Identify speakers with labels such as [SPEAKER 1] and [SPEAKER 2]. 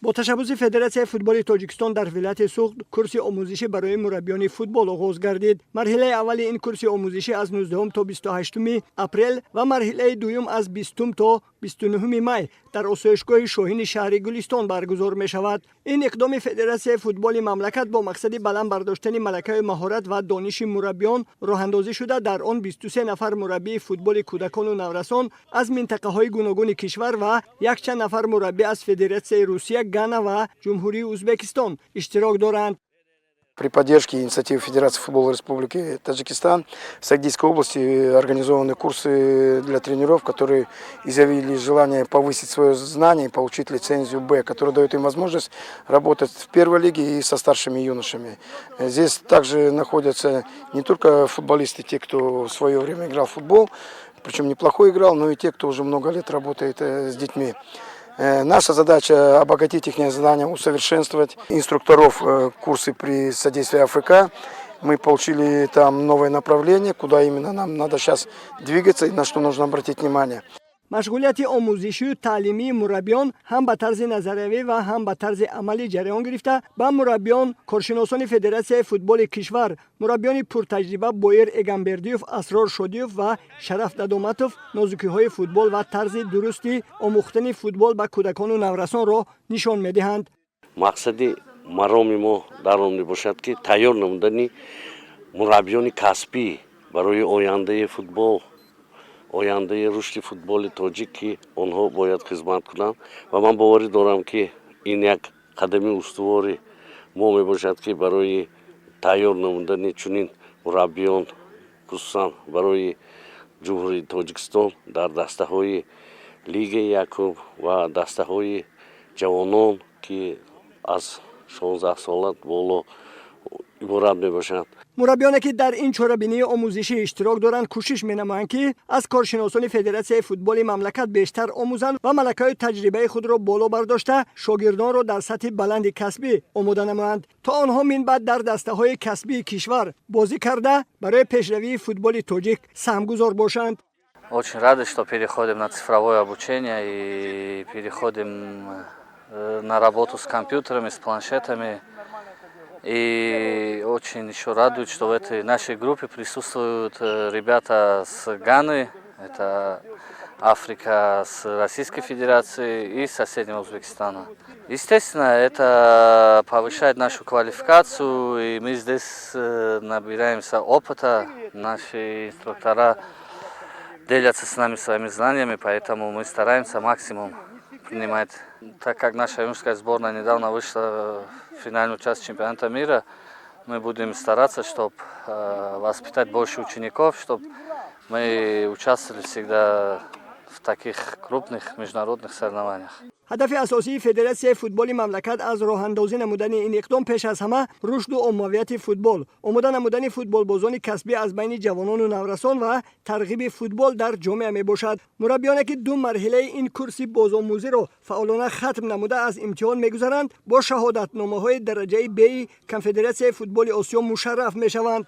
[SPEAKER 1] Бо ташаббуси Федератсияи футболи Тоҷикистон дар вилояти Суғд курси омӯзишӣ барои мураббиёни футбол оғоз гардид. Марҳилаи аввали ин курси омӯзишӣ аз 19 то 28 апрел ва марҳилаи дуюм аз 20 то 29 май дар осоишгоҳи Шоҳини шаҳри Гулистон баргузор мешавад. Ин иқдоми Федератсияи футболи мамлакат бо мақсади баланд бардоштани малакаи маҳорат ва дониши мураббиён роҳандозӣ шуда, дар он 23 нафар мураббии футболи кӯдакону наврасон аз минтақаҳои гуногуни кишвар ва якчанд нафар мураббӣ аз Федератсияи Русия, Гана ва Ҷумҳурии Ӯзбекистон иштирок доранд.
[SPEAKER 2] При поддержке инициативы Федерации футбола Республики Таджикистан в Согдийской области организованы курсы для тренеров, которые изъявили желание повысить свое знание и получить лицензию «Б», которая дает им возможность работать в первой лиге и со старшими юношами. Здесь также находятся не только футболисты, те, кто в свое время играл в футбол, причем неплохой играл, но и те, кто уже много лет работает с детьми. Наша задача — обогатить их знания, усовершенствовать инструкторов, курсы при содействии АФК. Мы получили там новое направление, куда именно нам надо сейчас двигаться и на что нужно обратить внимание.
[SPEAKER 1] Машғулияти омӯзишию таълимии мураббиён ҳам ба тарзи назариявӣ ва ҳам ба тарзи амалӣ ҷараён гирифта, ба мураббиён коршиносони Федератсияи футболи кишвар, мураббиёни пуртаҷриба Боир Эгамбердиев, Асрор Шодиев ва Шараф Дадоматов нозукиҳои футбол ва тарзи дурусти омӯхтани футбол ба кӯдакону наврасонро нишон медиҳанд.
[SPEAKER 3] Мақсади мароми мо дар он мебошад, ки тайёр намудани мураббиёни касбӣ барои ояндаи футбол, ояндаи рушди футболи тоҷик, ки онҳо бояд хизмат кунанд. Ва ман боварӣ дорам, ки ин як қадами устувори мо мебошад, ки барои тайёр намудани чунин мураббиён, хусусан барои Ҷумҳурии Тоҷикистон дар дастаҳои лигаи якум ва дастаҳои ҷавонон, ки аз 16 сола боло иборат мебошанд.
[SPEAKER 1] Мураббиёне, ки дар ин чорабинии омӯзишӣ иштирок доранд, кӯшиш менамоянд, ки аз коршиносони Федератсияи футболи мамлакат бештар омӯзанд ва малакаи таҷрибаи худро боло бардошта, шогирдонро дар сатҳи баланди касбӣ омода намоянд, то онҳо минбаъд дар дастаҳои касбии кишвар бозӣ карда, барои пешравии футболи тоҷик саҳмгузор бошанд.
[SPEAKER 4] Очень рады, что переходим на цифровое обучение и переходим на работу с компьютерами, с планшетами. И очень еще радует, что в этой нашей группе присутствуют ребята с Ганы, это Африка, с Российской Федерации и соседнего Узбекистана. Естественно, это повышает нашу квалификацию, и мы здесь набираемся опыта. Наши инструктора делятся с нами своими знаниями, поэтому мы стараемся максимум принимать. Так как наша юношеская сборная недавно вышла в финальную часть чемпионата мира, мы будем стараться, чтобы воспитать больше учеников, чтобы мы участвовали всегда в таких крупных международных соревнованиях.
[SPEAKER 1] Ҳадафи асосии Федератсияи футболи мамлакат аз роҳандозӣ намудани ин иқдом пеш аз ҳама рушду оммавияти футбол, омода намудани футболбозони касбӣ аз байни ҷавонону наврасон ва тарғиби футбол дар ҷомеа мебошад. Мураббиёне, ки ду марҳилаи ин курси бозомӯзиро фаъолона хатм намуда, аз имтиҳон мегузаранд, бо шаҳодатномаҳои дараҷаи Б-и Конфедератсияи футболи Осиё мушарраф мешаванд.